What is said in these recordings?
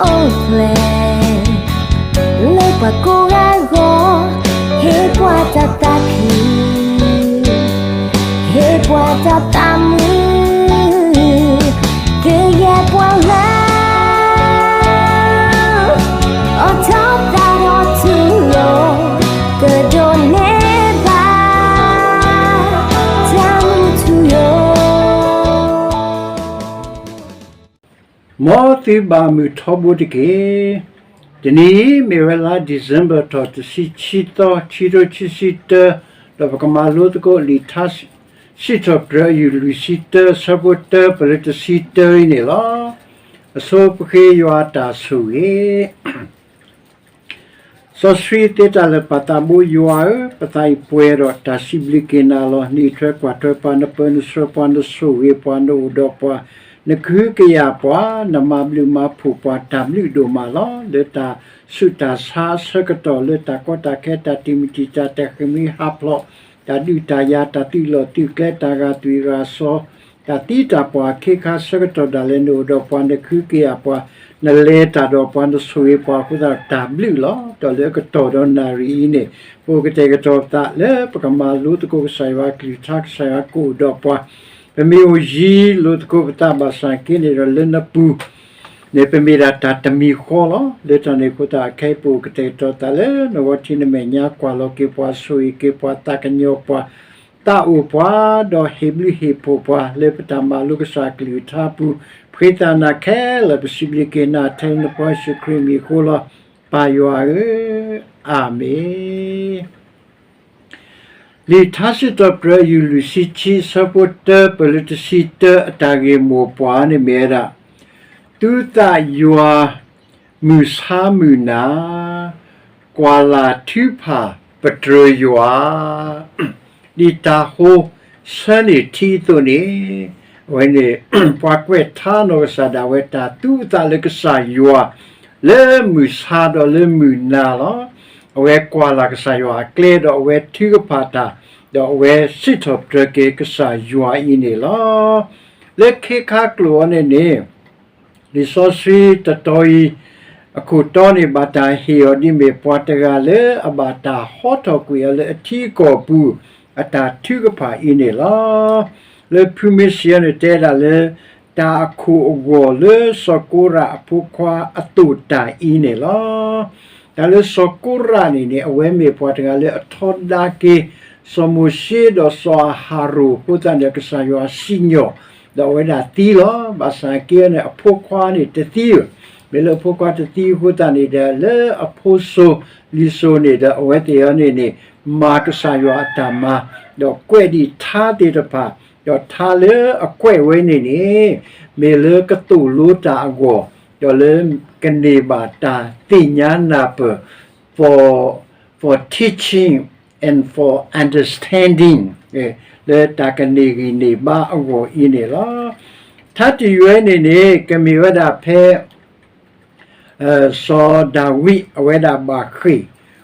အိၣ်ဖျဲၣ် လၢပှၤကိးဂၤအဂီၢ်, ဟ့ၣ်ပှၤတၢ်သးခု, ဟ့ၣ်ပှၤတၢ်သးမုာ်, ကယဲၢ်ပှၤလၢ အိးထီၣ်သးဒီးထူယိာ်, ကဒိးန့ၢ်ဘၣ် တၢ်မုာ်ထူယိာ်. မ်သုဘၣ်မုာ်ထီဘိတက့ၢ်. တနံၤအံၤ မ့ၢ်ဝဲလါ December ထီၣ်တဆံခံသီ ခံကထိခံဆံတၢ, ဒီးပကမၤလိသကိးလံာ်ထါစံးထီၣ်ပတြၢၤ ယူၢ်လွံၢ်ဆံတၢ ဆၢဖိတၢ ပလၢတဆံတၢအံၤန့ၣ်လီၤ. အဆိပဃ့ယွၤအတၢ်ဆိၣ်ဂ့ၤ စီဆှံသ့တၢ်လၢာ်ပာ်သးဘိယွၤဧၢ, ပသးအံၤပှဲၤဒီးတၢ်စံးဘျုးက့ၤနၤလီၤ. နအံးထွဲကွၢ်ထွဲပှၤ, နပၢနဆှၢပှၤ, နဆိၣ်ဂ့ၤပှၤ, နအိၣ်ဒီးပှၤ, နကဟုကယာ်ပှၤ, နမၤဘျုးမၤဖှိၣ်ပှၤ, တၢ်ဘျုးဒိၣ်မးလီၤ. လၢတၢ်ဆူးတၢ်ဆါအဆၢကတီၢ်, လၢတၢ်ကီတၢ်ခဲ, တၢ်တံာ်မုၢ်တံာ်တာ်, တၢ်ဃ့ၢ်မှံဟးဖျိး, တၢ်ဒုးတၢ်ယၤ, တၢ်သုးလီၢ်သုးကျဲ, တၢ်ဂာ်သွံၣ်ဂာ်စီၤ, တၢ်သံတၢ်ပှၢ်အခ့အခါဆၢကတီၢ်ဒၣ်လဲာ်, နအိၣ်ဒီးပှၤ, နကဟုကယာ်ပှၤ, နလဲၤတၢ်ဒီးပှၤ, နဆိၣ်ဂ့ၤပှၤအဃိသတး တၢ်ဘျုးလီၤ. ဒီးလၢအကတီၢ်ဒီးနၣ်ရံၣ်အံၤန့ၣ်, ပကတဲာ်ကတီၤပသးလၢပကမၤလိသကိးကစၢ်ယွၤအကလုၢ်ကထါ, ကစၢ်ယွၤကအိၣ်ဒီးပှၤ, ပမ့ၢ်အိၣ်ယံၤလိာ်သကိးပသးဘၣ်ဆၣ်က့န့ၣ်ဒီး လၢနပူၤန့ၣ် ပမ့ၢ်ဒၣ်တၢ်တမံၤဃီလီၤ. လၢတၢ်န့ၣ်အဃိသတး ခဲအံၤပအိၣ်ကတဲာ်ကတီၤသးလၢနဂီၢ်ထံးနမဲာ်ညါ, ကွၢ်လီၤက့ၤပှၤ, ဆိၣ်ဂ့ၤက့ၤပှၤ, သးကညီၤပှၤ, သးအိၣ်ပှၤ, ဒီးဟ့ၣ်ဘျုးဟ့ၣ်ဖှိၣ်ပှၤ လၢပတၢ်မၤလိကစၢ်အကလုၢ်ကထါအပူၤ, ပဃ့သးနၤခဲလၢာ်, ပစံးဘျုးက့ၤနၤထဲလၢနဖိယ့ၣ်ၡူးခရံာ်အမံၤအဃိလီၤ. ပၢ်ယွၤဧၢ, အၤမ့ၣ်. လံာ်ထါစံးထီၣ်ပတြၢၤ ယူၢ်လွံၢ်ဆံခံ ဆၢဖိတၢ ပလၢတဆံတၢ အတၢ်ဂ့ၢ်မိၢ်ပှၢ်န့ၣ်မ့ၢ်ဝဲဒၣ်, သုသးယွၤ မုၢ်ဆါမုၢ်နၤ, ကွၢ်လၢ်ထုကဖၣ်ပတြၢၤယွၤ, ဒ်တၢ်ဟိဆၢန့ၢ်ထံအသိးန့ၣ်, အဝဲန့ၣ် ပှၤကွဲးထါနီၢ်ကစၢ်ဒၣ်ဝဲတၢ်သူအသးလၢကစၢ်ယွၤ လၢမုၢ်ဆါဒီးလၢမုၢ်နၤလီၤ. အဝဲကွၢ်လၢ်ကစၢ်ယွၤအကျဲ ဒီးအဝဲထုကဖၣ်တၢ်, ဒီးအဝဲစံးထီၣ်ပတြၢၤက့ၤကစၢ်ယွၤအံၤန့ၣ်လီၤ. လၢခ့ခါကျိာ်အံၤန့ၣ်န့ၣ် လံာ်စီဆှံတတီၤအံၤ အခိၣ်တီန့ၣ် ဘၣ်တၢ်ဟ့ၣ်အီၤဒ်မ့ၢ်ပှၤတဂၤလၢအဘၣ်တၢ်ဟီထီၣ်ကွံာ်အီၤလၢအထံအကီၢ်ပူၤ အတၢ်ထုကဖၣ်အံၤန့ၣ်လီၤ. လၢဖုမ့ၢ်စံးအီၤန့ၣ် တဲဒၣ်လၢ တၢ်အခိၣ်အဂီၢ်လၢစီၤကိရးအဖိခွါအသိၣ်တၢ်အံၤန့ၣ်လီၤ. တၢ်လၢစီၤကိရးန့ၣ်န့ၣ် အဝဲမ့ၢ်ပှၤတဂၤလၢအထီဒါက့ၤ စီၤမိၤၡ့ဒီးစီၤအၤဟရိၣ်အဃိသတးန့ၣ် ကစၢ်ယွၤစံၣ်ညီၣ် ဒီးအဝဲဒၣ်သံလီၤ. ဘၣ်ဆၣ်က့န့ၣ် အဖိခွါန့ၣ်တသံဘၣ်. မ့ၢ်လၢအဖိခွါတသံအဃိသတးန့ၣ်ဒီး လၢအဖိစိၤလံၤစိၤန့ၣ်ဒီး အဝဲသ့ၣ်အံၤန့ၣ်န့ၣ် မၤကစၢ်ယွၤအတၢ်မၤ ဒီးကွဲးဒံးထါသ့ၣ်တဖၣ်, ဒီးထါလၢအကွဲးဝဲန့ၣ်န့ၣ် မ့ၢ်လၢကသိၣ်လိတၢ်အဂီၢ်, ဒီးလၢကန့ၢ်ဘၣ်တၢ်သ့ၣ်ညါနၢ်ပၢၢ် for, for teaching and for understanding လၢတၢ်ကန့ၢ်ဂံၢ်န့ၢ်ဘါအဂီၢ်အံၤန့ၣ်လီၤ. ထါတယွဲန့ၣ်န့ၣ် ကမ့ၢ်ဝဲဒၣ်ဖဲ စီၤဒၤဝံး အဝဲဒၣ်ဘၣ်ဃ့ၢ်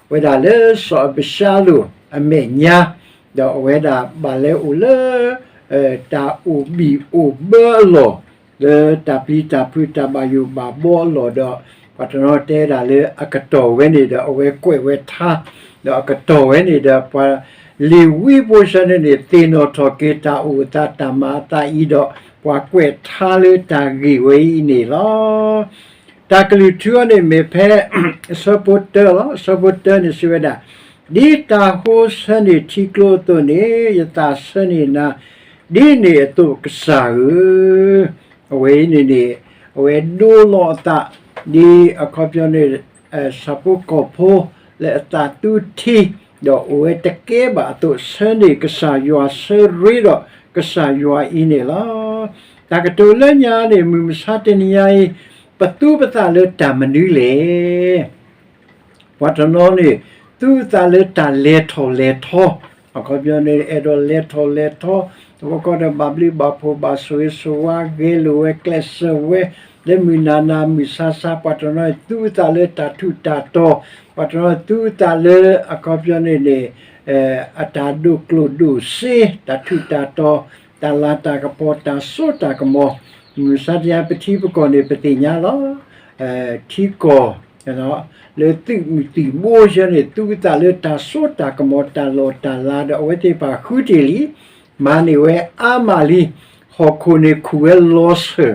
ဝဲဒၣ်လၢစီၤအၤဘၡါလိၣ်အမဲာ်ညါ, ဒီးအဝဲဒၣ်ဘၣ်လဲၤအိၣ်လၢ တၢ်အိၣ်ဘံၣ်အိၣ်ဘၢအလီၢ်, လၢတၢ်ပျံၤတၢ်ဖုးတၢ်ဘၣ်ယိၣ်ဘၣ်ဘှီအလီၢ်ဒီး ပှၤတနီၤတဲဒၣ်လၢအကတီၢ်ဝဲန့ၣ်ဒီး အဝဲကွဲးဝဲထါ, ဒီးအကတီၢ်ဝဲန့ၣ်ဒီး ပှၤလ့ၤဝံဖိဆၢန့ၣ်န့ၣ် သ့ၣ်နီၣ်ထီၣ်က့ၤတၢ်အိၣ်အသးတၢ်မၤအသးအံၤဒီး ပှၤကွဲးထါလၢတၢ်ဂ့ၢ်ဝဲအံၤန့ၣ်လီၤ. တၢ်ကလုၢ်ထူအီၤန့ၣ်မ့ၢ်ဖဲ အဆၢဖိတၢလီၤ. အဆၢဖိတၢန့ၣ်စံးဝဲဒၣ်, ဒ်တၢ်ဟိဆၢန့ၢ်ထံကျိအသိးန့ၣ် ယသးဆၢန့ၢ်နၤ ဒ်န့ၣ်အသိးကစၢ်ဧၢ, အဝဲအံၤန့ၣ်န့ၣ် အဝဲဒိလီၤအသး ဒ်အခီပညီန့ၣ် ဆၣ်ဖိကီၢ်ဖိ လၢအသးသူထံ ဒီးအိၣ်ဝဲတကဲဘၣ်အသိး ဆၢန့ၢ်ကစၢ်ယွၤ ဆၢရ့ဒီးကစၢ်ယွၤအံၤန့ၣ်လီၤ. တၢ်ကတိၤလၢညါန့ၣ် မုၢ်မဆါတနံၤညါအံၤ ပသူပသးလၢတၢ်မနုၤလဲၣ်. ပှၤတနီၤန့ၣ် သူအသးလၢတၢ်လဲၤထီၣ်လဲၤထီ, အခီပညီန့ၣ် အဲၣ်ဒိးလဲၤထီၣ်လဲၤထီ, တဘျီဃီဒီးဘၣ်ဘျုးဘၣ်ဖှိၣ်ဘၣ်ဆိၣ်ဂ့ၤဆိၣ်ဝါ ဂဲၤလိာ်ဝဲကျဲးစၢးဝဲ လၢမုၢ်နၤနၤမုၢ်ဆါဆါ, ပှၤတနီၤန့ၣ် သူအသးလၢတၢ်ထူးတၢ်တီၤ, ပှၤတနီၤသူအသးလၢ အခီပညီန့ၣ်န့ၣ် အတၢ်ဒိၣ်ကျိၣ်ဒိၣ်စ့ တၢ်ထူးတၢ်တီၤ, တၢ်လၤတၢ်ကပီၤ တၢ်စိတၢ်ကမီၤ, မုၢ်မဆါတနံၤညါပထံပကီၢ်န့ၣ် ပသ့ၣ်ညါလီၤ. ထံကီၢ် လၢသုးမုၢ်သံၣ်ဘိယဲန့ၣ် သူအသးလၢတၢ်စိတၢ်ကမီၤ တၢ်လီၢ်တၢ်လၤဒီး အဝဲသ့ၣ်တဖၣ်ဃုတ့ၢ်လံ, မၤန့ၢ်ဝဲအါမးလံ. ဟီၣ်ခိၣ်န့ၣ်ခူၣ်ဝဲလီၤစၢၤ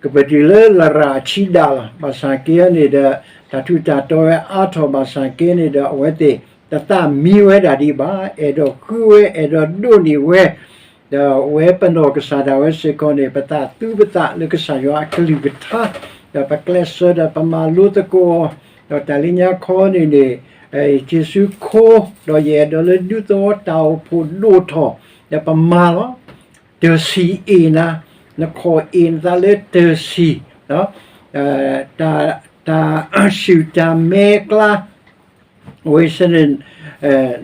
ကပတုာ်လၢလရာ်အဆံးဒၣ်လီၤ. ဘၣ်ဆၣ်က့န့ၣ်ဒီး တၢ်ထူးတၢ်တီၤဝဲအါထီၣ် ဘၣ်ဆၣ်က့န့ၣ်ဒီး အဝဲသ့ၣ်တသးမံဝဲဒၣ်ဒံးဘၣ်. အဲၣ်ဒိးဃုဝဲ အဲၣ်ဒိးဒိးန့ၢ်ဝဲ ဒီးအဝဲပနီၢ်ကစၢ်ဒၣ်ဝဲစ့ၢ်ကီးန့ၣ် ပသးသူပသးလၢကစၢ်ယွၤအကလုၢ်ကထါ, ဒီးပကျဲးစၢးဒီးပမၤလိသကိးအီၤ, ဒီးတၢ်လၢညါခီန့ၣ်န့ၣ် ယ့ၣ်ၡူးခိၣ်, ဒီးယအဲၣ်ဒိးလၢဒူသဝီတၢ်အိၣ်ဖှိၣ်ဒိၣ်ထီၣ်, ဒီးပမၤလီၤ. တၢၢ်ဆံၣ်အ့ၣ်နၤ, နခီၣ်အ့ၣ်နသးလၢတၢၢ်ဆံၣ်, တၢ် တၢ်ဆူၣ်တၢ်မဲကျါ အဝဲစ့ၢ်န့ၣ်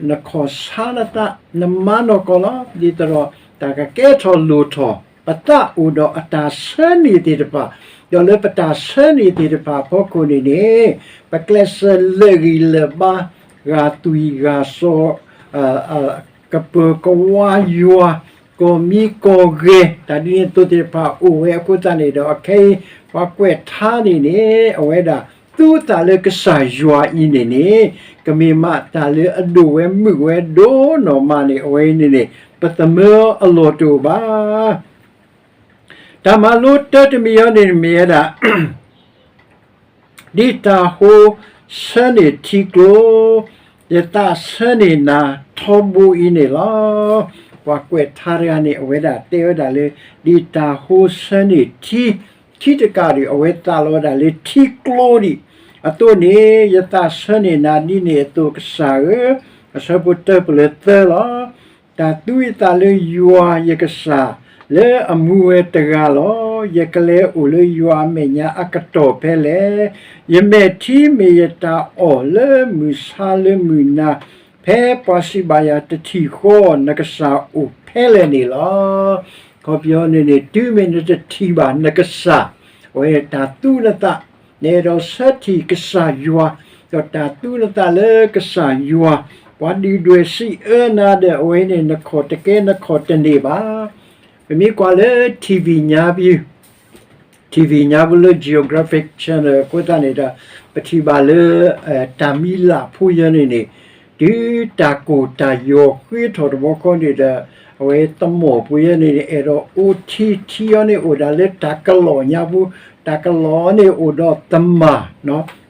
နခီၣ်ဆါနသး နမၤနီၢ်ကီၢ်လီၤ. ဒ်သိးဒီး တၢ်ကကဲထီၣ်လိၣ်ထီၣ် ပသးအိၣ်ဒီးအတၢ်ဆၢန့ၢ်သ့ၣ်တဖၣ်, ဒီးလၢပတၢ်ဆၢန့ၢ်သ့ၣ်တဖၣ်အဖီခိၣ်န့ၣ်န့ၣ် ပကျဲးစၢးလၢာ်ဂံၢ်လၢာ်ဘါ, ဂာ်သွံၣ်ဂာ်စီၤ ကပၢၤကဝါယွၤ, ကီၢ်မံကီၢ်ဂဲၤ တၢ်ဒ်န့ၣ်အသိးသ့ၣ်တဖၣ်အိၣ်ဝဲအဃိသတးန့ၣ်ဒီး အခဲအံၤ ပှၤကွဲးထါန့ၣ်န့ၣ် အဝဲဒၣ် သူအသးလၢကစၢ်ယွၤအံၤန့ၣ်န့ၣ် ကမ့ၢ်မးတၢ်လၢအဒိၣ်ဝဲမုာ်ဝဲဒိၣ်နီၢ်မးန့ၣ် အဝဲအံၤန့ၣ်န့ၣ် ပသမၢအလီၢ်တအိၣ်ဘၣ်. တၢ်မၤလိတၢတမံၤအံၤန့ၣ်မ့ၢ်ဝဲဒၣ် ဒ်တၢ်ဟိဆၢန့ၢ်ထံကျိ, ယသးဆၢန့ၢ်နၤထီဘိအံၤန့ၣ်လီၤ. ပှၤကွဲးထါတဂၤန့ၣ် အဝဲဒၣ်တဲဝဲဒၣ်လၢ ဒ်တၢ်ဟိဆၢန့ၢ်ထံ, ထံတကးဒံး အဝဲသးလီၤဝဲဒၣ်လၢထံကျိဒံးအသိးန့ၣ် ယသးဆၢန့ၢ်နၤဒ်န့ၣ်အသိး ကစၢ်ဧၢ, အဆၢဖိတၢပလၢသၢလီၤ. တၢ်သူယသးလၢယွၤယကစၢ် လၢအမူဝဲတဂၤလီၤ. ယကလဲၤအိၣ်လၢယွၤအမဲာ်ညါအကတီၢ်ဖဲလဲၣ်. ယမဲာ်ထံမ့ၢ်ယတၢ်အီၣ်လၢမုၢ်ဆါလၢမုၢ်နၤ, ဖဲပှၤစံးဘၣ်ယၤတထံၣ်ဃီ နကစၢ်အိၣ်ဖဲလဲၣ်န့ၣ်လီၤ. အခီပညီန့ၣ်န့ၣ် တုၤမ့ၢ်နတထံၣ်ဘၣ်နကစၢ်, အဝဲတၢ်သူနသး နအဲၣ်ဒိးဆၢထံၣ်ကစၢ်ယွၤ, ဒီးတၢ်သူနသးလၢကစၢ်ယွၤ, ပှၤဒုၣ်ဒွဲၣ်စံးအၢနၤဒီး အဝဲန့ၣ် နခီၣ်တကဲနခီၣ်တန့ၢ်ဘၣ်. ပမ့ၢ်ကွၢ်လၢ ထံၣ်ဝံၣ်ညါပူၤ, ထံၣ်ဝံၣ်ညါပူၤလၢ Geographic Channel အဃိသတးန့ၣ်ဒီး ပထံၣ်ဘၣ်လၢ တၢ်မံၤလၢ်ဖိယဲန့ၣ်န့ၣ် တုၤတၢ်ကိၢ်တၢ်ယီၤဃ့ထီၣ်တဘျီဃီန့ၣ်ဒီး အဝဲသမီၣ်ဖိယဲန့ၣ်န့ၣ် အဲၣ်ဒိးအိၣ်ထံထံအီၤန့ၣ်အိၣ်ဒၣ်လၢတၢ်ကလီၢ်ညါပူၤ, တၢ်ကလီၢ်န့ၣ်အိၣ်ဒီးသမၣ်,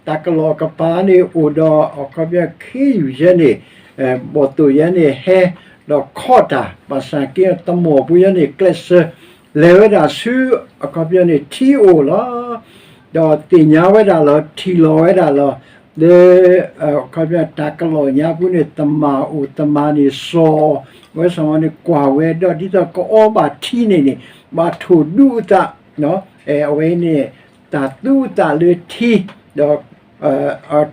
တၢ်ကလီၢ်ကပၤန့ၣ်အိၣ်ဒီး အခီပညီခ့ယုၢ်ယဲန့ၣ် ဘီၣ်သိၣ်ယဲန့ၣ်ဟဲ ဒီးခီၣ်တၢ်, ဘၣ်ဆၣ်က့သမီၣ်ဖိယဲန့ၣ် ကျဲးစၢးလဲၤဝဲဒၣ်ဆူ အခီပညီန့ၣ် ထံအိၣ်လီၤ. ဒီးသ့ၣ်ညါဝဲဒၣ်လီၤ, ထံၣ်လီၤဝဲဒၣ်လီၤ, လၢ အခီပညီတၢ်ကလီၢ်ညါပူၤန့ၣ် သမၣ်အိၣ်, သမၣ်န့ၣ်စီၤဝဲ, စီၤန့ၣ်ကွၢ်ဝဲ, ဒီးဒ်သိးကအီဘၣ်ထံန့ၣ်န့ၣ် ဘၣ်ထိၣ်ဒူအသး, အဝဲန့ၣ် တၢ်သူအသးလၢထံ, ဒီး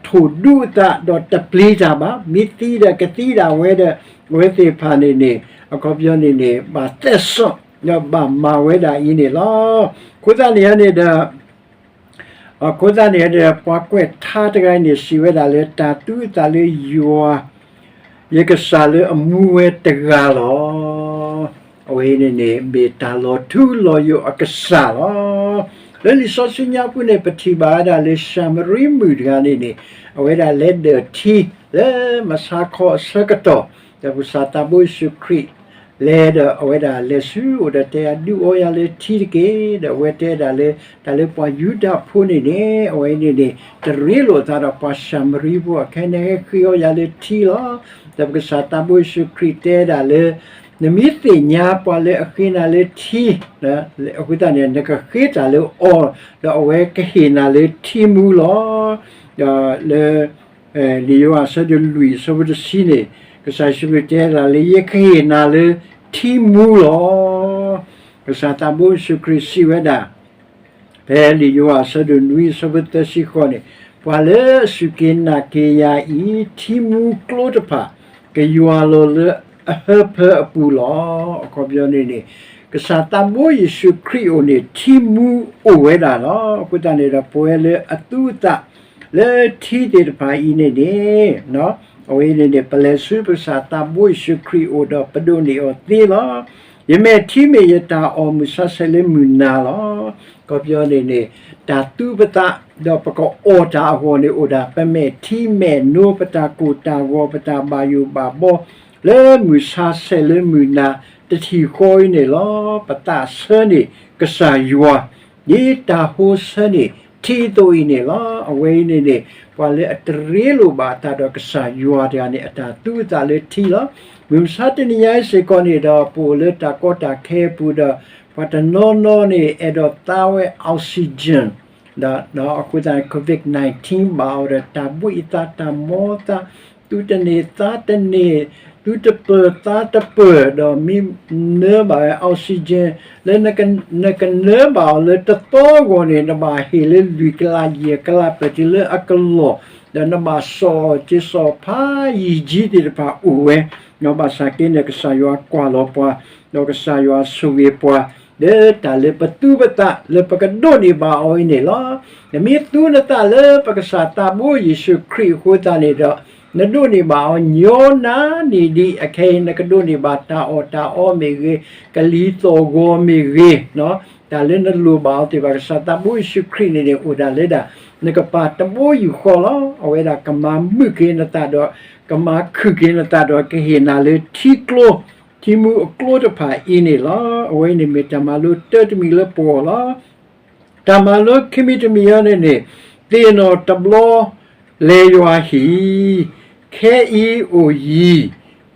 ထိၣ်ဒူအသးဒီးတပျံၤတၢ်ဘၣ်, မ့ၢ်သံဒီးကသံဒၣ်ဝဲဒီး အဝဲသ့ၣ်တဖၣ်န့ၣ်န့ၣ် အခီပညီန့ၣ်န့ၣ် ဘၣ်သဲးစီၣ် ဒီးဘၣ်မၤဝဲဒၣ်အံၤန့ၣ်လီၤ. အဃိသတးန့ၣ်န့ၣ်ဒီး အဃိသတးန့ၣ်ဒီး ပှၤကွဲးထါတဂၤအံၤန့ၣ် စံးဝဲဒၣ်လၢ တၢ်သူအသးလၢယွၤ ယကစၢ်လၢအမူဝဲတဂၤလီၤ. အဝဲအံၤန့ၣ်န့ၣ် မ့ၢ်တၢ်လီၤထူလီၤယိာ်အကစၢ်လီၤ. လၢလံာ်စီဆှံညါပူၤန့ၣ် ပထံၣ်ဘၣ်ဝဲဒၣ်လၢ ၡၤမရံမုၣ်တဂၤန့ၣ်န့ၣ် အဝဲဒၣ်လဲၤဒၢၣ်ထံလၢမဆါခီအဆၢကတီၢ်, ဒီးပကစၢ်သးဘိယ့ၣ်ၡူးခရံာ် လဲၤဒီးအဝဲဒၣ်လဲၤဆူအအိၣ်ဒီးတဲ ဒုးအီယၤလၢထံတက့ၢ်. ဒီးအဝဲတဲဒၣ်လၢ တၢ်လၢပှၤယူဒၤဖိန့ၣ်န့ၣ် အဝဲန့ၣ်န့ၣ် တရ့လိာ်အသးဒီးပှၤၡၤမရံဖိ အခဲအံၤန့ၣ် ဟဲဃ့အီယၤလၢထံလီၤ. ဒီးပကစၢ်သးဘိယ့ၣ်ၡူးခရံာ်တဲဒၣ်လၢ နမ့ၢ်သ့ၣ်ညါပှၤလၢအဃ့နၤလၢထံ အဃိသတးန့ၣ် နကဃ့တၢ်လၢအီၤ, ဒီးအဝဲကဟ့ၣ်နၤလၢထံမူလီၤ. ဒီးလၢ လံာ်ယိၤဟၣ်အဆၢဒိၣ်လွံၢ်အဆၢဖိတဆံန့ၣ် ကစၢ်ယ့ၣ်ၡူးခရံာ်တဲဒၣ်လၢ ယကဟ့ၣ်နၤလၢထံမူလီၤ. ကစၢ်သးဘိယ့ၣ်ၡူးခရံာ်စံးဝဲဒၣ် ဖဲလံာ်ယိၤဟၣ်အဆၢဒိၣ်နွံအဆၢဖိသၢဆံဃိးန့ၣ်, ပှၤလၢအစူၢ်က့ၤနာ်က့ၤယၤအံၤ ထံမူကျိတဖၣ် ကယွၤလီၤလၢအဟၢဖၢအပူၤလီၤ. အခီပညီန့ၣ်န့ၣ် ကစၢ်သးဘိယ့ၣ်ၡူးခရံာ်အအိၣ်န့ၣ် ထံမူအိၣ်ဝဲဒၣ်လီၤ. အဃိသတးန့ၣ်ဒီး ပဝဲလၢအသူအသး လၢထံသ့ၣ်တဖၣ်အံၤန့ၣ်န့ၣ် အဝဲအံၤန့ၣ်န့ၣ် ပလဲၤဆူပကစၢ်သးဘိယ့ၣ်ၡူးခရံာ်အအိၣ်ဒီးပဒိးန့ၢ်အီၤသ့လီၤ. ယမဲာ်ထံမ့ၢ်ယတၢ်အီၣ်မုၢ်ဆါဆဲးလၢမုၢ်နၤလီၤ. ခီပညီန့ၣ်န့ၣ် တၢ်သူပသး ဒီးပကအီၣ်တၢ်အဂီၢ်န့ၣ်အိၣ်ဒၣ် ပမဲာ်ထံမဲာ်နိ ပတၢ်ကိၢ်တၢ်ဂီၤ ပတၢ်ဘၣ်ယိၣ်ဘၣ်ဘီ လၢမုၢ်ဆါဆဲးလၢမုၢ်နၤ တထံၣ်ဃီအံၤန့ၣ်လီၤ. ပသးဆၢန့ၣ်ကစၢ်ယွၤ ဒ်တၢ်ဟိဆၢန့ၣ်ထံအသိးအံၤန့ၣ်လီၤ. အဝဲအံၤန့ၣ်န့ၣ် ပှၤလၢအတရ့လိာ်ဘၣ်အသးဒီးကစၢ်ယွၤတဂၤန့ၣ် အတၢ်သူအသးလၢထံလီၤ. မုၢ်မဆါတနံၤညါအံၤစ့ၢ်ကီးန့ၣ်ဒီး ပအိၣ်လၢတၢ်ကီတၢ်ခဲအပူၤဒီး ပှၤတနီၤနီၤန့ၣ် အဲၣ်ဒိးသါဝဲ oxygen ဒီးအဃိသတးန့ၣ် COVID nineteen ဘၣ်အီၤဒီး တၢ်ဘှံးအသး တၢ်မီအသး, သူတန့ၢ်သးတန့ၢ်, သူတပၢၢ်သးတပၢၢ်, ဒီးမ့ၢ်နၢဘၣ်ဝဲ oxygen လၢနကနၢဘၣ်အီၤလၢတသီအဂီၢ်န့ၣ် နဘၣ်ဟ့ၣ်လၢလွံၢ်ကလးယဲၢ်ကလး ပၢၢ်တုၤလၢအကလီၢ်, ဒီးနဘၣ်စိာ်အီၤက့ၤစိာ်ဖးယံာ်ကံသ့ၣ်တဖၣ်အိၣ်ဝဲ, ဒီးဘၣ်ဆၣ်က့န့ၣ် ကစၢ်ယွၤကွၢ်လီၤပှၤ, ဒီးကစၢ်ယွၤဆိၣ်ဂ့ၤပှၤ လၢတၢ်လၢပသူပသး လၢပကဒိးန့ၢ်ဘၣ်အီၤအံၤန့ၣ်လီၤ. နမ့ၢ်သူနသးလၢပကစၢ်သးဘိယ့ၣ်ၡူးခရံာ်အဃိသတးန့ၣ်ဒီး နဒိးန့ၢ်ဘၣ်အီၤညီနၤန့ၣ်ဒံး အခဲအံၤနကဒိးန့ၢ်ဘၣ်တၢ်အီၣ်တၢ်အီမ့ၢ်ဂ့ၤ, ကလံၤသီၣ်ဂီၤမ့ၢ်ဂ့ၤ, တၢ်လၢနလိၣ်ဘၣ်အီၤသ့ၣ်တဖၣ် ကစၢ်သးဘိယ့ၣ်ၡူးခရံာ်န့ၣ်န့ၣ် အိၣ်ဒၣ်လၢဒၣ် နကပၤတဘိယူၢ်ဃီလီၤ. အဝဲဒၣ်ကမၤမုာ်က့ၤနသးဒီး ကမၤခုၣ်က့ၤနသးဒီး ကဟ့ၣ်နၤလၢထံကျိ ထံမူအကျိတဖၣ်အံၤန့ၣ်လီၤ. အဝဲအံၤန့ၣ်မ့ၢ်တၢ်မၤလိတၢ်တမံၤလၢပဂီၢ်လီၤ. တၢ်မၤလိခံမံၤတမံၤအံၤန့ၣ်န့ၣ် သ့ၣ်နီၣ်တဘျီ လဲၤယွၤဟံၣ်, ခဲအံၤအိၣ်ယံၤ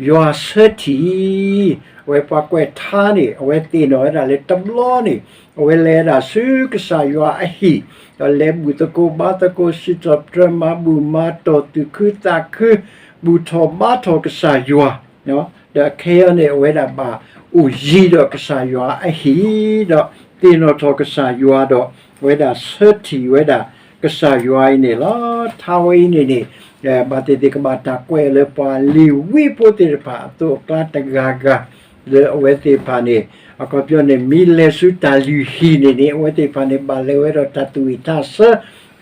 ယွၤဆၢထံၣ်, အဝဲပှၤကွဲးထါန့ၣ် အဝဲသ့ၣ်နီၣ်ဝဲဒၣ်လၢတဘျီန့ၣ် အဝဲလဲၤဒၣ်ဆူကစၢ်ယွၤအဟံၣ်, ဒီးလဲၤဘူၣ်သကိးဘါသကိး စံးထီၣ်ပတြၢၤမၤဘူၣ်မၤတီၢ်သူၣ်ခုသးခု ဘူၣ်ထီၣ်ဘါထီၣ်ကစၢ်ယွၤ ဒီးအခဲအံၤန့ၣ် အဝဲဒၣ်ဘၣ်အိၣ်ယံၤဒီးကစၢ်ယွၤအဟံၣ်, ဒီးသ့ၣ်နီၣ်ထီၣ်ကစၢ်ယွၤဒီး အဝဲဒၣ်ဆၢထံၣ်ဝဲဒၣ်ကစၢ်ယွၤအံၤန့ၣ်လီၤ. ထါဝဲအံၤန့ၣ်န့ၣ် ဘၣ်သ့ၣ်သ့ၣ်ကဘၣ်တၢ်ကွဲးလၢပှၤလ့ၤဝံဖိသ့ၣ်တဖၣ်အသိးအကျါတဂၤဂၤ လၢအဝဲသ့ၣ်တဖၣ်န့ၣ် အခီပညီန့ၣ် မ့ၢ်လဲၤဆူတၢ်လုၢ်ဟံၣ်န့ၣ်န့ၣ် အဝဲသ့ၣ်တဖၣ်န့ၣ် ဘၣ်လဲၤဝဲဒီးတၢ်သူၣ်ဝံၣ်သးဆၢ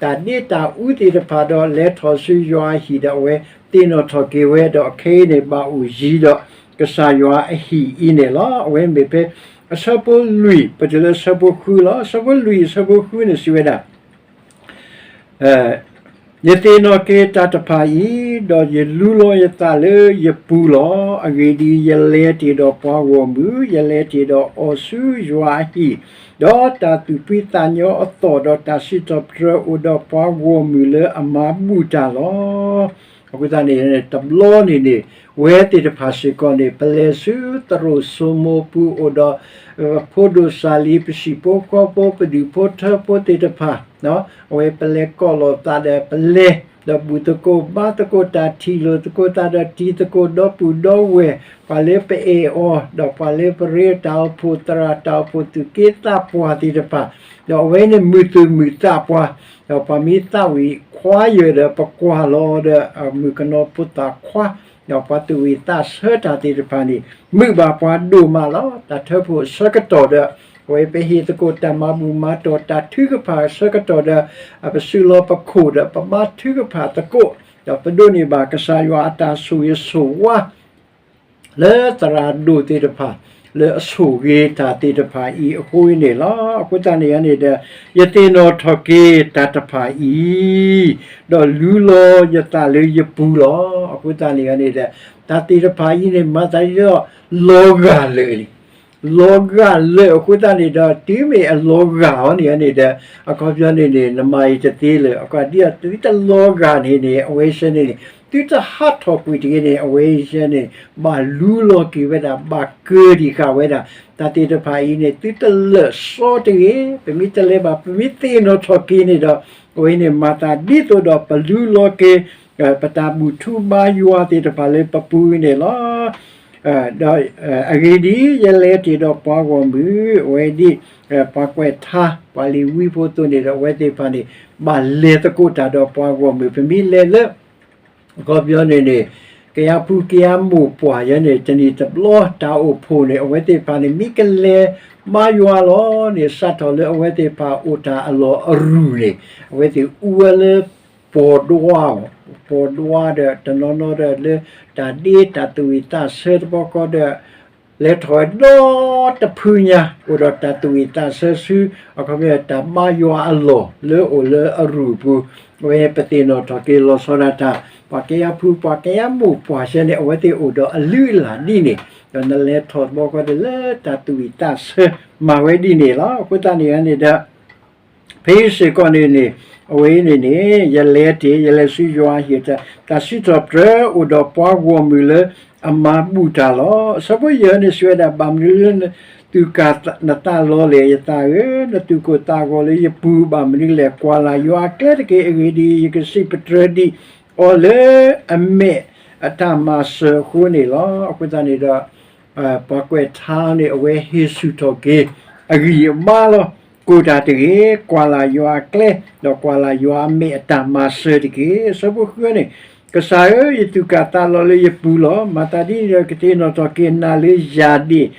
တၢ်ဒ့တၢ်အူသ့ၣ်တဖၣ်ဒီး လဲၤထီၣ်ဆူယွၤအဟံၣ်ဒီး အဝဲသ့ၣ်နီၣ်ထီၣ်က့ၤဝဲဒီး အခဲအံၤန့ၣ် ဘၣ်အိၣ်ယံၤဒီးကစၢ်ယွၤအဟံၣ်အံၤန့ၣ်လီၤ. အဝဲမ့ၢ်ဖဲအဆၢဖိလွံၢ် ပတုၤလၢအဆၢဖိဃုလီၤ. အဆၢဖိလွံၢ် အဆၢဖိဃုန့ၣ်စံးဝဲဒၣ် ယသ့ၣ်နီၣ်က့ၤတၢ်တဖၣ်အံၤ, ဒီးယလူလီၤယသးလၢယပူၤလီၤ. အဂ့ၢ်ဒ်အံၤ, ယလဲၤတ့ၢ်ဒီးပှၤဂီၢ်မုၢ်, ယလဲၤတ့ၢ်ဒီးအီၤဆူယွၤအဟံၣ်, ဒီးတၢ်သူၣ်ဖှံသးညီအသီၣ်, ဒီးတၢ်စံးထီၣ်ပတြၢၤအိၣ်ဒီးပှၤဂီၢ်မုၢ်လၢအမၤဘူၣ်တၢ်လီၤ. အဃိသတးန့ၣ် တဘျီန့ၣ်န့ၣ် ဝဲသ့ၣ်တဖၣ်စ့ၢ်ကီးန့ၣ် ပလဲၤဆူသရိာ်စိမိၤပူၤအိၣ်ဒီး ဖိဒိၣ်စၢ်လံၤ ပဟံၣ်ဖိဃီဖိ ပဒူၣ်ဖိထၢဖိသ့ၣ်တဖၣ် အဝဲပလဲၤကိးလီၤသးဒီးပလဲၤ ဒီးဘူၣ်သကိးဘါသကိး တၢ်ထံၣ်လိာ်သကိးသးဒီးတံၤသကိး ဒီပုၢ်ဒီဝဲၢ် ပှၤလၢပအဲၣ်အီၤ ဒီးပှၤလၢပရ့တၢ်အိၣ်ဖှိၣ်သရၣ် တၢ်အိၣ်ဖှိၣ်သူၣ်က့သးပှၢ်သ့ၣ်တဖၣ် ဒီးအဝဲန့ၣ်မုာ်သူၣ်မုာ်သးပှၤ ဒီးပှၤမ့ၢ်သးဝံၣ်ခွါယၢၢ်ဒီး ပကွၢ်လီၤဒီး မုၣ်ကနီၤဖိသၣ်ခွါ ဒီးပှၤသူၣ်ဝံၣ်သးဆၢတၢ်သ့ၣ်တဖၣ်န့ၣ် မုာ်ဘၣ်ပှၤဒိၣ်မးလီၤ. တၢ်ထၢဖှိၣ်အဆၢကတီၢ်ဒီး အဝဲပဟ့ၣ်သကိးတၢ်မၤဘူၣ်မၤတီၢ် တၢ်ထုကဖၣ်အဆၢကတီၢ်ဒီး ပစုလီၤပခိၣ်ဒီး ပဘါထုကဖၣ်သကိး ဒီးပဒိးန့ၢ်ဘၣ်ကစၢ်ယွၤအတၢ်ဆိၣ်ဂ့ၤဆိၣ်ဝါ လၢသရၣ်ဒိၣ်သ့ၣ်တဖၣ် လၢအဆိၣ်ဂ့ၤတၢ်သ့ၣ်တဖၣ်အံၤအဃိန့ၣ်လီၤ. အဃိသတးန့ၣ်န့ၣ်ဒီး ယသ့ၣ်နီၣ်ထီၣ်က့ၤတၢ်တဖၣ်အံၤ, ဒီးလူလီၤယသးလၢယပူၤလီၤ. အဃိသတးန့ၣ်န့ၣ်ဒီး တၢ်သ့ၣ်တဖၣ်အံၤန့ၣ် မၤသးဒ်သိး လီၤဂာ်လၢာ်လံ လီၤဂာ်လၢာ်အဃိသတးန့ၣ်ဒီး တုၤမ့ၢ်အလီၤဂာ်အီၤန့ၣ်န့ၣ်ဒီး အခီပညီန့ၣ်န့ၣ် နမၤအံၤတသ့လၢာ် အခီဒ်သိးသုတလီၤဂာ်န့ၣ်န့ၣ် အဝဲစ့ၢ်န့ၣ်န့ၣ် သုတဟးထီၣ်ကွံာ်တဂ့ၤန့ၣ် အဝဲစ့ၢ်န့ၣ် ဘၣ်လူလီၤက့ၤဝဲဒၣ် ဘၣ်ကၢဒံးဃာ်ဝဲဒၣ် တၢ်သ့ၣ်တဖၣ်အံၤန့ၣ် သုတလၢာ်စီတဂ့ၤ ပမ့ၢ်တလဲၤဘၣ် ပမ့ၢ်သ့ၣ်နီၣ်ထီၣ်က့ၤန့ၣ်ဒီး အဝဲန့ၣ်မၤသးဒ်သိးဒီးပလူလီၤက့ၤ ပတၢ်ဘူၣ်ထူဘါယွၤသ့ၣ်တဖၣ်လၢပပူၤန့ၣ်လီၤ. ဒီးအဂ့ၢ်ဒ်အံၤ, ယလဲၤတ့ၢ်ဒီးပှၤဂီၢ်မုၢ်, အဝဲဒ် ပှၤကွဲးထါ ပှၤလ့ၤဝံဖိအသိးန့ၣ်ဒီး အဝဲသ့ၣ်တဖၣ်န့ၣ် ဘၣ်လဲၤသကိးတၢ်ဒီးပှၤဂီၢ်မုၢ် ပမ့ၢ်လဲၤလၢ အခီပညီန့ၣ်န့ၣ် ကယၤဖူကယၤမိၢ်ပှၢ်ယဲန့ၣ် တနံၣ်တဘျီတၢ်အိၣ်ဖှိၣ်န့ၣ် အဝဲသ့ၣ်တဖၣ်န့ၣ် မ့ၢ်ကလဲၤဘါယွၤလီၤန့ၣ် စးထီၣ်လၢအဝဲသ့ၣ်တဖၣ်အိၣ်တၢ်အလီၢ်အရူၢ်န့ၣ် အဝဲသ့ၣ်အူဝဲလၢ ပီၤဒွါ, ပီၤဒွါဒီး တနီၤနီၤဒီးလၢ တၢ်ဒ့တၢ်သူၣ်ဝံၣ်သးဆၢတဘျီဃီဒီး လဲၤထီၣ်ဝဲဒီတဖုညါ အိၣ်ဒီးတၢ်သူၣ်ဝံၣ်သးဆၢဆူ အခီပညီတၢ်ဘါယွၤအလီၢ်လၢအိၣ်လၢအရူၢ်အပူၤ, အဝဲပသ့ၣ်နီၣ်ထီၣ်က့ၤလီၤဆီဒၣ်တၢ် ပှၤကညီဖု ပှၤကညီမိၢ်ပှၢ်ဆၢန့ၣ် အဝဲသ့ၣ်အိၣ်ဒီးအလုၢ်အလၢ်ဒ်န့ၣ်, ဒီးနလဲၤထီၣ်တဘျီဃီဒီးလၢတၢ်သူၣ်ဝံၣ်သးဆၢမၤဝဲဒ်န့ၣ်လီၤ. အဃိသတးန့ၣ်န့ၣ်ဒီး ဖဲအံၤစ့ၢ်ကီးန့ၣ်န့ၣ် အဝဲအံၤန့ၣ်န့ၣ် ယလဲၤတ့ၢ် ယလဲၤဆူယွၤအဟံၣ် တၢ်စံးထီၣ်ပတြၢၤအိၣ်ဒီးပှၤဂီၢ်မုၢ်လၢအမၤဘူၣ်တၢ်လီၤ. အဆၢဖိယဲၢ်န့ၣ်စံးဝဲဒၣ် ဘၣ်မနုၤလၢနသူၣ်ကၢ်နသးလီၤလဲၣ် ယသးဧၢ, နသူၣ်ကိၢ်သးဂီၤလၢယပူၤဘၣ်မနုၤလဲၣ်. ကွၢ်လၢ်ယွၤအကျဲတက့ၢ်. အဂ့ၢ်ဒ်အံၤ, ယကစံးပတြၢၤဒံးအီၤလၢအမဲာ်အတၢ်မၤစၢၤအဃိန့ၣ်လီၤ. အဃိသတးန့ၣ်ဒီး ပှၤကွဲးထါန့ၣ် အဝဲဟ့ၣ်ဆူၣ်ထီၣ်က့ၤ အဂံၢ်အဘါလီၤ. ကိၢ်တၢ်တဂ့ၤ, ကွၢ်လၢ်ယွၤအကျဲ, ဒီးကွၢ်လၢ်ယွၤအမဲာ်အတၢ်မၤစၢၤတက့ၢ်. အဆၢဖိဃုန့ၣ်, ကစၢ်ဧၢ, ယသူၣ်ကၢ်သးလီၤလၢယပူၤလီၤ. မၤသးဒ်န့ၣ်ဒီး ကသ့ၣ်နီၣ်ထီၣ်က့ၤနၤလၢယၢ်ဒ့ၣ်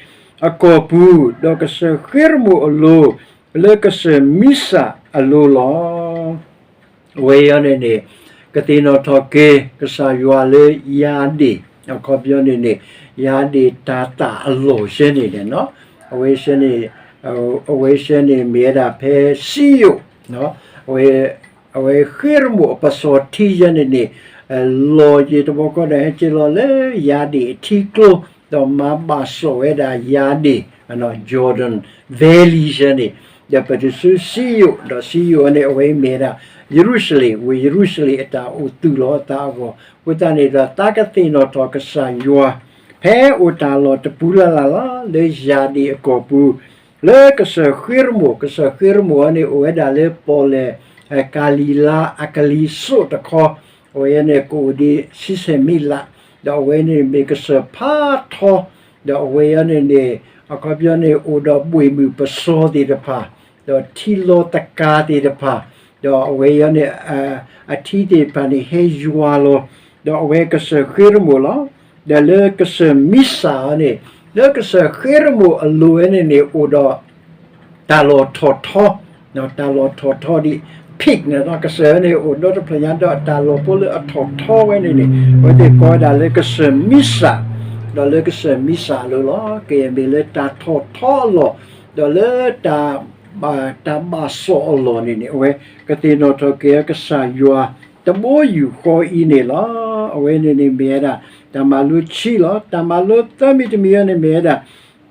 အကီၢ်ပူၤ, ဒီးကစၢၢ်ဃ့ရမိၣ်အလိၤ, လၢကစၢၢ်မံစၢ်အလိၤလီၤ. အဝဲအံၤန့ၣ်န့ၣ် ကသ့ၣ်နီၣ်ထီၣ်က့ၤ ကစၢ်ယွၤလၢယၢ်ဒ့ၣ်, အခီပညီန့ၣ်န့ၣ် ယၢ်ဒ့ၣ်တၤသၣ်အလီၢ်ဆၢန့ၣ်န့ၣ်, အဝဲဆၢန့ၣ်, အဝဲဆၢန့ၣ်မ့ၢ်ဝဲဒၣ်ဖဲစံယိၣ်, အဝဲဃ့ရမိၣ်အပစီၤထံယဲန့ၣ်န့ၣ်, လီၤယံၤတဘျီဃီဒီး ဟဲက့ၤလီၤလၢယၢ်ဒ့ၣ်အထံကျိ, ဒီးမၤဘၣ်စီၣ်ဝဲဒၣ်ယၢ်ဒ့ၣ်, Jordan Valley ဆၢန့ၣ်, ဒီးပတုၤဆူစံယိၣ်, ဒီးစံယိၣ်န့ၣ် အဝဲမ့ၢ်ဝဲဒၣ် ယရူၤၡလ့ၣ်, ဝ့ၢ်ယရူၤၡလ့ၣ်အတၢ်အိၣ်သူၣ်လီၤအသးအဂီၢ်, အဃိသတးန့ၣ်ဒီး သးကသ့ၣ်နီၣ်ထီၣ်ကစၢ်ယွၤ ဖဲအိၣ်တၢ်လီၢ်တပူၤလၢ်လၢ်လီၤ, လၢယၢ်ဒ့ၣ်အကီၢ်ပူၤ, လၢကစၢၢ်ဃ့ရမိၣ်, ကစၢၢ်ဃ့ရမိၣ်အံၤန့ၣ် အိၣ်ဝဲဒၣ်လၢပီၣ်လဲၣ် ကၤလံၤလါအကလံၤစိးတခီ, အဝဲန့ၣ်ကအိၣ်ဒံးဆံဆဲၣ်မံးလး, ဒီးအဝဲန့ၣ်မ့ၢ်ကစၢၢ်ဖးထီ, ဒီးအဝဲအံၤန့ၣ်န့ၣ် အခီပညီန့ၣ် အိၣ်ဒီးဘှ့ၣ်မုၢ်ပစီသ့ၣ်တဖၣ်, ဒီးထံလီၤသကၤသ့ၣ်တဖၣ်, ဒီးအဝဲအံၤန့ၣ် အထံသ့ၣ်တဖၣ်န့ၣ် ဟဲယွၤလီၤ, ဒီးအဝဲကစၢၢ်ဃ့ရမိၣ်လီၤ. ဒီးလၢကစၢၢ်မံစၢ်အံၤန့ၣ်, လၢကစၢၢ်ဃ့ရမိၣ်အလိၤဝဲန့ၣ်န့ၣ် အိၣ်ဒီး တၢ်လီၢ်ထီၣ်ထီ, တၢ်လီၢ်ထီၣ်ထီဒ် pink န့ၣ်လီၤ. ကစၢၢ်န့ၣ်အိၣ်ဒီတဖျၢၣ်ညါဒီး တၢ်လီၢ်ဖိလၢအထီၣ်ထီဝဲန့ၣ်န့ၣ် အဝဲသ့ၣ်ကိးဝဲဒၣ်လၢကစၢၢ်မံစၢ်, ဒီးလၢကစၢၢ်မံစၢ်အလိၤလီၤ. ကယဲၢ်မ့ၢ်လၢတၢ်ထီၣ်ထီအလီၢ်, ဒီးလၢ တၢ်ဘၣ်စီၣ်အလီၢ်န့ၣ်န့ၣ် အဝဲကသ့ၣ်နီၣ်ထီၣ်က့ၤကစၢ်ယွၤ တဘိယူၢ်ဃီအံၤန့ၣ်လီၤ. အဝဲန့ၣ်န့ၣ်မ့ၢ်ဝဲဒၣ် တၢ်မၤလိခံလီၤ. တၢ်မၤလိသၢမံၤတမံၤအံၤန့ၣ်မ့ၢ်ဝဲဒၣ်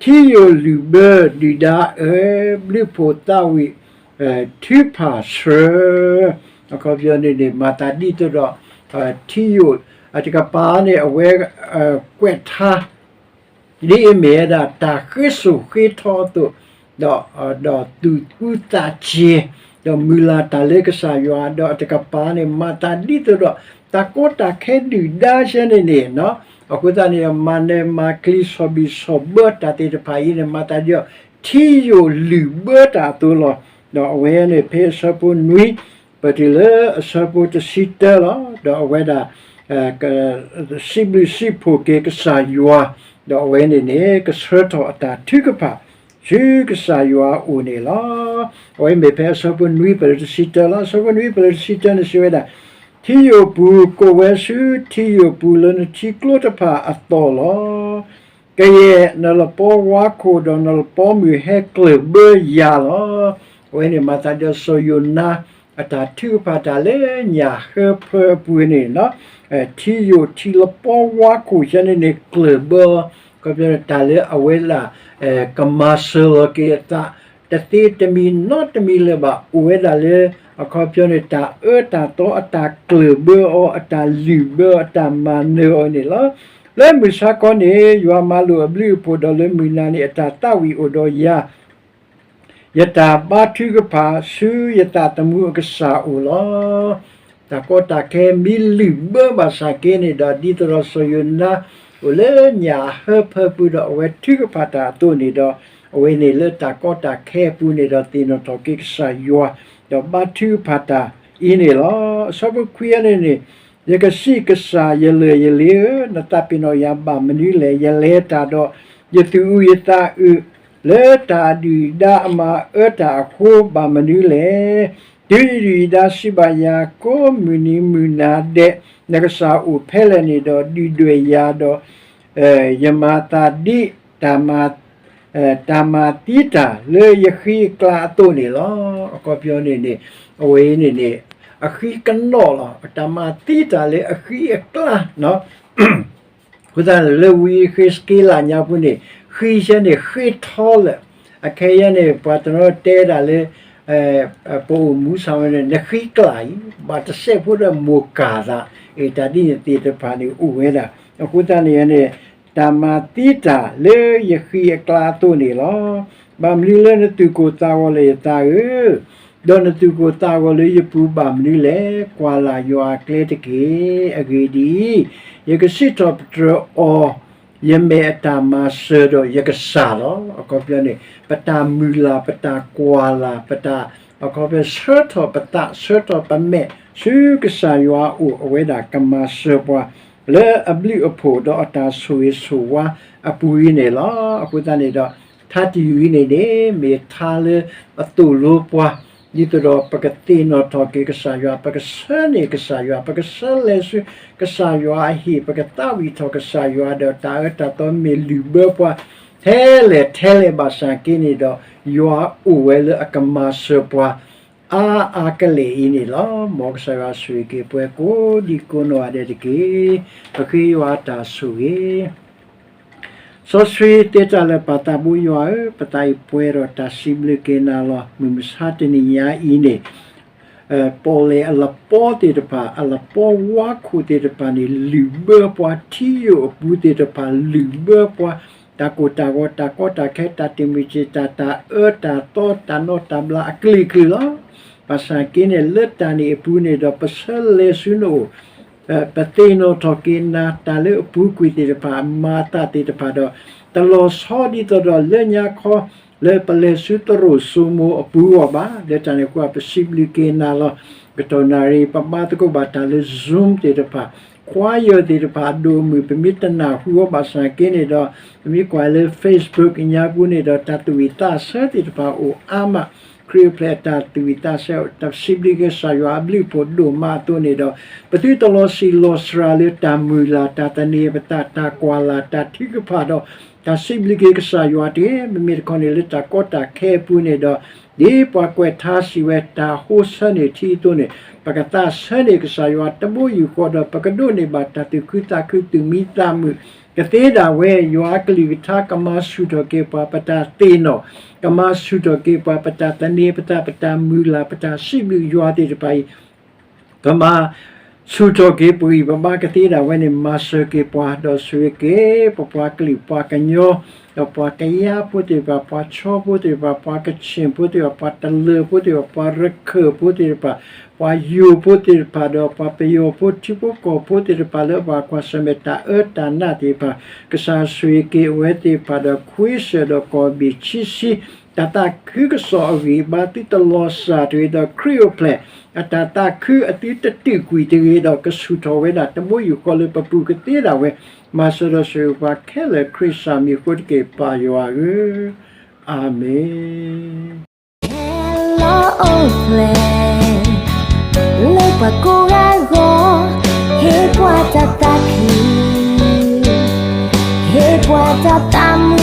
ထံယိာ်လုၢ်ဘၢဒုၣ်ဒါအၢ, ဘျုးဖှိၣ်သးဝံၣ် ထုကဖၣ်ဆှၢ, အခီပညီန့ၣ်န့ၣ် မၤသးဒ်သိးဒီး ထံယိာ်အတကပၤန့ၣ် အဝဲကွဲးထါ ဒ်အမ့ၢ်ဝဲဒၣ်တၢ်ဃ့စိာ်ဃ့ထီအသိး, ဒီး ဒီးသူၣ်အူသးစဲၤ, ဒီးမုၢ်လၢ်တၢ်လၢကစၢ်ယွၤ, ဒီးအတကပၤန့ၣ် မၤသးဒ်သိးဒီး တၢ်ကီတၢ်ခဲဒုၣ်ဒါဆၢန့ၣ်န့ၣ်, အဃိသတးန့ၣ် မၤနၢၤမၤကျံၤ ဆီၣ်ဘံၣ်ဆီၣ်ဘၢတၢ်သ့ၣ်တဖၣ်အံၤန့ၣ် မၤသးဒ်ဒီး ထံယိာ်လုၢ်ဘၢတၢ်အသိးလီၤ. ဒီးအဝဲန့ၣ် ဖဲအဆၢဖိနွံ ပတုၤလၢအဆၢဖိတဆံတၢလီၤ. ဒီးအဝဲဒၣ် စံးဘျုးစံးဖှိၣ်က့ၤကစၢ်ယွၤ, ဒီးအဝဲန့ၣ်န့ၣ် ကဆှၢထီၣ်အတၢ်ထုကဖၣ် ဆူကစၢ်ယွၤအအိၣ်န့ၣ်လီၤ. အဝဲမ့ၢ်ဖဲအဆၢဖိနွံ ပတုၤတဆံတၢလီၤ. အဆၢဖိနွံ ပတုၤတဆံတၢန့ၣ် စံးဝဲဒၣ်, ထံယိာ်ပူၤကိးဝဲဆူထံယိာ်ပူၤ လၢနထံကျိတဖၣ်အသီၣ်လီၤ. ကယဲၢ်နလပီဝါခိၣ် ဒီးနလပီမုၢ်ဟဲကျၢၢ်ဘၢယၤလီၤ. အဝဲန့ၣ်မၤသးဒီးစီၤယိၤနါ အတၢ်ထုကဖၣ်တၢ်လၢညၣ်ဟၢဖၢအပူၤန့ၣ်, ထံယိာ်ထံလပီဝါခိၣ်ဆၢန့ၣ်န့ၣ် ကျၢၢ်ဘၢအီၤ, အခီပညီန့ၣ် တၢ်လၢအဝဲဒၣ် ကမၤစၢၤလီၤက့ၤအသး တသ့တမံၤနီတမံၤလၢၤဘၣ် အိၣ်ဝဲဒၣ်လၢ အခီပညီန့ၣ် တၢ်အၢတၢ်သီအတၢ်ကျၢၢ်ဘၢအီၤ အတၢ်လုၢ်ဘၢအီၤ အတၢ်မၤနၢၤအီၤန့ၣ်လီၤ. လၢမုၢ်ဆါခီန့ၣ် ယွၤမၤလိာ်အဘျုးအဖှိၣ် ဒီးလၢမုၢ်နၤန့ၣ် အတၢ်သးဝံၣ်အိၣ်ဒီးယၤ ယတၢ်ဘါထုကဖၣ်ဆူယသးသမူအကစၢ်အအိၣ်လီၤ. တၢ်ကီတၢ်ခဲမ့ၢ်လုၢ်ဘၢဘၣ်ဆၣ်က့န့ၣ်ဒီး ဒ်သိးဒီးစီၤယိၤနါ အိၣ်လၢညၣ်ဟၢဖၢပူၤဒီး အဝဲထုကဖၣ်တၢ်အသိးန့ၣ်ဒီး အဝဲန့ၣ်လၢတၢ်ကီတၢ်ခဲအပူၤန့ၣ်ဒီး သ့ၣ်နီၣ်ထီၣ်က့ၤကစၢ်ယွၤ ဒီးဘါထုကဖၣ်တၢ်အံၤန့ၣ်လီၤ. အဆၢဖိခွံန့ၣ်န့ၣ် ယကစံးကစၢ်ယလၢၢ်ယလ့ၤဧၢ, နသးပ့ၤနီၣ်ယၤဘၣ်မနုၤလဲၣ်. ယလဲၤတၢ်ဒီး ယသူၣ်အုးယသးအုး လၢတၢ်ဒုၣ်ဒါအမၤအၢတၢ်အဃိဘၣ်မနုၤလဲၣ်. တုၤယဒုၣ်ယဒါစံးဘၣ်ယၤ ကိးမုၢ်နံၤမုၢ်နၤဒဲး နကစၢ်အိၣ်ဖဲလဲၣ်န့ၣ်ဒီး ဒုၣ်ဒွဲၣ်ယၤဒီး ယမၤသးဒ် တၢ်မၤ တၢ်မၤသံတၢ်လၢယဃံအကျါအသိးန့ၣ်လီၤ. အခီပညီန့ၣ်န့ၣ် အဝဲအံၤန့ၣ်န့ၣ် အဃံကနီၣ်လီၤ. တၢ်မၤသံတၢ်လၢအဃံအကျါ အဃိသတးန့ၣ် လၢဝံယဃ့းစက့လးညါပူၤန့ၣ် ဃံဆၢန့ၣ်ဃ့ထီလၢာ်, အခဲအံၤန့ၣ် ပှၤတနီၤတဲဒၣ်လၢ ပအိၣ်မူဆၣ်ဝဲန့ၣ် နဃံကျါအံၤ ဘၣ်တစဲးဖိဒီးမိၢ်ကၢ်သး, အတၢ်ဒ်န့ၣ်သ့ၣ်တဖၣ်န့ၣ်အိၣ်ဝဲဒၣ်. အဃိသတးန့ၣ်န့ၣ် တၢ်မၤသံတၢ်လၢယဃံအကျါအသိးန့ၣ်လီၤ. ဘၣ်မနုၤလၢနသူၣ်ကိၢ်သးဂီၤလဲၣ်ယသးဧၢ, ဒီးနသူၣ်ကိၢ်သးဂီၤလၢယပူၤဘၣ်မနုၤလဲၣ်. ကွၢ်လၢ်ယွၤအကျဲတက့ၢ်. အဂ့ၢ်ဒ်အံၤ, ယကစံးထီၣ်ပတြၢၤအီၤ ယမဲာ်အတၢ်မၤစၢၤဒီးယကစၢ်လီၤ. အခီပညီန့ၣ် ပတၢ်မုၢ်လၢ် ပတၢ်ကွၢ်လၢ် ပတၢ် အခီပညီ ဆၢထီၣ်ပသး ဆၢထီၣ်ပမဲာ် ဆူကစၢ်ယွၤအအိၣ် အဝဲဒၣ်ကမၤစၢၤပှၤ လၢအဘျုးအဖှိၣ်ဒီးအတၢ်ဆိၣ်ဂ့ၤဆိၣ်ဝါအပူၤအံၤန့ၣ်လီၤ. အဃိသတးန့ၣ်ဒီး ထါတယုၢ်အံၤန့ၣ်န့ၣ် မ့ၢ်ထါလၢအသိၣ်လိပှၤ ဒ်သိးဒီးပကသ့ၣ်နီၣ်ထီၣ်က့ၤကစၢ်ယွၤ, ပကဆၢန့ၢ်ကစၢ်ယွၤ, ပကဆၢလဲၤဆူကစၢ်ယွၤအဟံၣ်, ပကသးဝံၣ်ထီၣ်ကစၢ်ယွၤဒီး တၢ်အၢတၢ်သီမ့ၢ်လုၢ်ဘၢပှၤ ထဲလဲၣ်ထဲလဲၣ်ဘၣ်ဆၣ်က့န့ၣ်ဒီး ယွၤအိၣ်ဝဲလၢအကမၤစၢၤပှၤ အါအါကလဲာ်အံၤန့ၣ်လီၤ. မ်ကစၢ်ယွၤဆိၣ်ဂ့ၤက့ၤပှၤကိးဒံကိးနီၢ်ဂၤဒဲးတက့ၢ်. ပဃ့ယွၤအတၢ်ဆိၣ်ဂ့ၤ စီဆှံသ့တၢ်လၢာ်ပၢ်သးဘိယွၤဧၢ, ပသးအံၤပှဲၤဒီးတၢ်စံးဘျုးက့ၤနၤလီၤ. မုၢ်မဆါတနံၤညါအံၤန့ၣ် ပီၣ်လဲၣ်အလပီသ့ၣ်တဖၣ်, အလပီဝါခိၣ်သ့ၣ်တဖၣ်န့ၣ် လုၢ်ဘၢပှၤထံယိာ်အပူၤသ့ၣ်တဖၣ်, လုၢ်ဘၢပှၤ တၢ်ကိၢ်တၢ်ဂီၤ, တၢ်ကီတၢ်ခဲ, တၢ်တံာ်မုၢ်စ့ၢ်, တၢ်တၢ်အၢတၢ်သီ, တၢ်နီၣ်တၢ်ဘျါအကလုာ်ကလုာ်လီၤ. ဘၣ်ဆၣ်က့န့ၣ် လၢတၢ်န့ၣ်အပူၤန့ၣ်ဒီး ပဆၢလဲၤဆူနအိၣ် ပသ့ၣ်နီၣ်ထီၣ်က့ၤနၤ တၢ်လၢအပူၤကွံာ်သ့ၣ်တဖၣ်, မၤအသးသ့ၣ်တဖၣ်ဒီး တလီၤဆီဒ်သိးဒီးလၢညါခီ လၢပလဲၤဆူသရိာ်စိမိၤအပူၤအဂီၢ်ဘၣ်. လၢတၢ်န့ၣ်အဃိ ပစံးဘျုးက့ၤနၤလီၤ. ကတီၢ်နၣ်ရံၣ် ပဘါသကိးဘၣ်တၢ်လၢ Zoom သ့ၣ်တဖၣ်, ခွါယၢၢ်သ့ၣ်တဖၣ်အဒိၣ်အမုၢ် ပမ့ၢ်တနၢ်ဟူအီၤဘၣ်ဆၣ်က့န့ၣ်ဒီး ပမ့ၢ်ကွၢ်လၢ Facebook ညါပူၤန့ၣ်ဒီး တၢ်သူၣ်ဝံၣ်သးဆၢသ့ၣ်တဖၣ်အိၣ်အါမး, ခရံာ်အိၣ်ဖျဲၣ်အတၢ်သူၣ်ဝံၣ်သးဆၢ တၢ်စံးဘျုးက့ၤကစၢ်ယွၤအဘျုးအဖှိၣ်ဒိၣ်မးအသိးန့ၣ်ဒီး ပသုတလီၤဆံးလီၤစှၤလၢတၢ်မုၢ်လၢ် တၢ်သန့ၤပသး တၢ်ကွၢ်လၢ် တၢ်ထုကဖၣ်ဒီး တၢ်စံးဘျုးက့ၤကစၢ်ယွၤတက့ၢ်. မ့မ့ၢ်တခီန့ၣ်လၢတၢ်ကီတၢ်ခဲအပူၤန့ၣ်ဒီး ဒ်ပှၤကွဲးထါစံးဝဲ တၢ်ဟိဆၢန့ၢ်ထံအသိးန့ၣ် ပကသးဆၢန့ၢ်ကစၢ်ယွၤတဘိယူၢ်ဃီဒီး ပကဒိးန့ၢ်ဘၣ်တၢ်သူၣ်ခုသးခု သူၣ်မံသးမုာ် ကသ့ဒၣ်ဝဲ ယွၤအကလုၢ်ကထါကမၤဆူၣ်ထီၣ်က့ၤပှၤ ပတၢ်သ့ၣ်နီၣ်, ကမၤဆူၣ်ထီၣ်က့ၤပှၤ ပတၢ်သန့ၤပသး ပတၢ်မုၢ်လၢ် ပတၢ်စံးဘျုးယွၤသ့ၣ်တဖၣ်အံၤ ကမၤဆူၣ်ထီၣ်က့ၤပဂံၢ်ပဘါ ကသ့ဒၣ်ဝဲန့ၣ် မၤစၢၤက့ၤပှၤ ဒီးဆိၣ်ဂ့ၤက့ၤ ပပှၤကလုာ်ပှၤကညီ ဒီးပှၤကယါဖိသ့ၣ်တဖၣ်, ပှၤခၠီဖိသ့ၣ်တဖၣ်, ပှၤကဆ့ၣ်ဖိသ့ၣ်တဖၣ်, ပှၤတလၢၤဖိသ့ၣ်တဖၣ်, ပှၤရခၢၣ်ဖိသ့ၣ်တဖၣ်, ပှၤယိၤဖိသ့ၣ်တဖၣ်, ဒီးပှၤပယီၤဖိ ထံဖိကီၢ်ဖိသ့ၣ်တဖၣ် လၢပှၤကွၢ်ဆၢၣ်မဲာ်တၢ်အၢတၢ်နးသ့ၣ်တဖၣ်, ကစၢ်ဆိၣ်ဂ့ၤက့ၤအဝဲသ့ၣ်တဖၣ်ဒီး ခွ့စၢၣ်ဒီးကီၢ်ဘ့ၣ်ဆံးဆံး တၢ်သးခုကစီၣ်အဂံၢ်အဘါ သုတလီၤစှၤတဂ့ၤဒီး ခရံာ်အိၣ်ဖျဲၣ် အတၢ်သးခုအသုတတုာ်ကွံာ်တဂ့ၤဒီး ကဆူၣ်ထီၣ်ဝဲဒၣ်တဘိယူၢ်ဃီလၢပပူၤ ကသ့ဒၣ်ဝဲ မၤစၢၤဒီးဆိၣ်ဂ့ၤပှၤခဲလၢာ် ခရံာ်စၢ်မံၤအဃိတက့ၢ် ပၢ်ယွၤဧၢ, အၤမ့ၣ်. ဟဲလီၤအိၣ်ဖျဲၣ် လၢပှၤကိးဂၤအဂီၢ်, ဟ့ၣ်ပှၤတၢ်သးခု, ဟ့ၣ်ပှၤတၢ်သးမုာ်